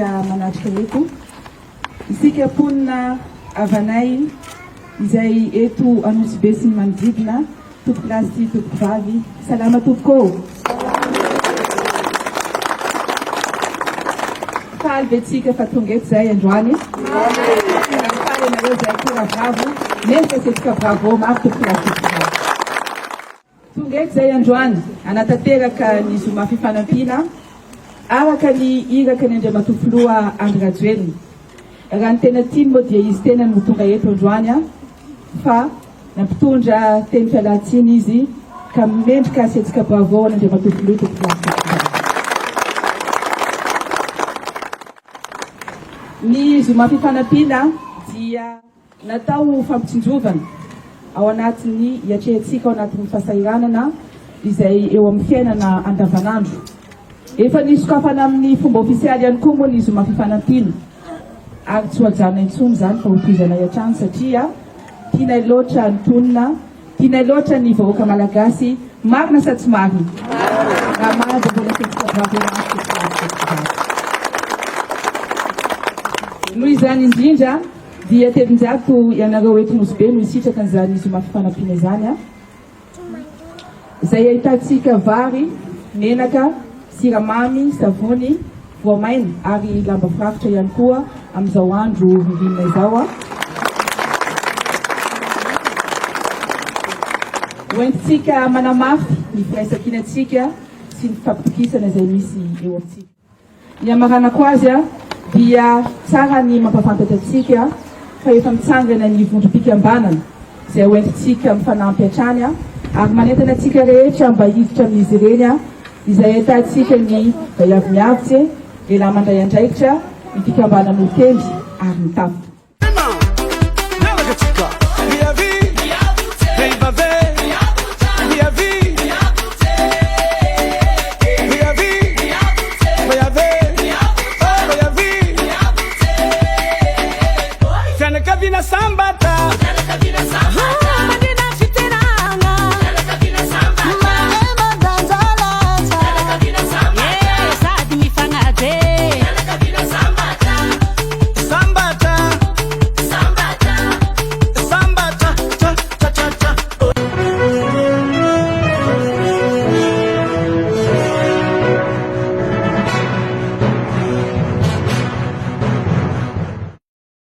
tonga manatrika eto. Isika mponina havanay izay eto Anosibe sy ny manodidina, tompokolahy sy tompokovavy, salama tompoko ô! Faly ve tsika fa tonga eto zay androany? Tena faly ianareo zay tonga bravo, mendrika asiantsika bravo mafy tompokolahy sy tompokovavy. Tonga eto izay androany hanatanteraka ny zoma fifanampiana araka ny iraka ny Andriamatoa Filoha Andry Rajoelina. Raha ny tena tiany moa dia izy tenany no tonga eto androany fa nampitondra teny fialan-tsiny izy ka mendrika asiantsika bravo an'Andriamatoa Filoha tompokolahy sy tompokovavy. Ny zoma fifanampiana dia. Natao ho fampitsinjovana ao anatin'ny hiatrehantsika ao anatin'ny fahasahiranana izay eo amin'ny fiainana andavanandro. Efa nisokafana amin'ny fomba ofisialy ihany koa moa ny zoma fifanampiana ary tsy ho ajanona intsony izany fa hotohizanay hatrany satria tianay loatra ny mponina, tianay loatra ny vahoaka malagasy, marina sa tsy marina? Raha marina dia mbola asiantsika bravo mafy tompoko. Noho izany indrindra Dia 300 ianareo eto Nosy Be no hisitraka an'izany zoma fifanampiana izany a. Izay ahitantsika vary, menaka, siramamy, savony, voamaina ary lamba firakotra ihany koa amin'izao andro ririnina izao a. Hoentintsika manamafy ny firaisankinantsika sy ny fifampitokisana izay misy eo amintsika. Ny hamaranako azy dia tsara ny mampafantatra antsika fa efa mitsangana ny vondrom-pikambanana izay ho entintsika mifanampy hatrany ary manentana antsika rehetra mba hiditra amin'izy ireny izay ahitantsika ny Vehivavy Miavotse, Lehilahy Mandray Andraikitra, ny Fikambanan'Olon-kendry ary ny Tafika.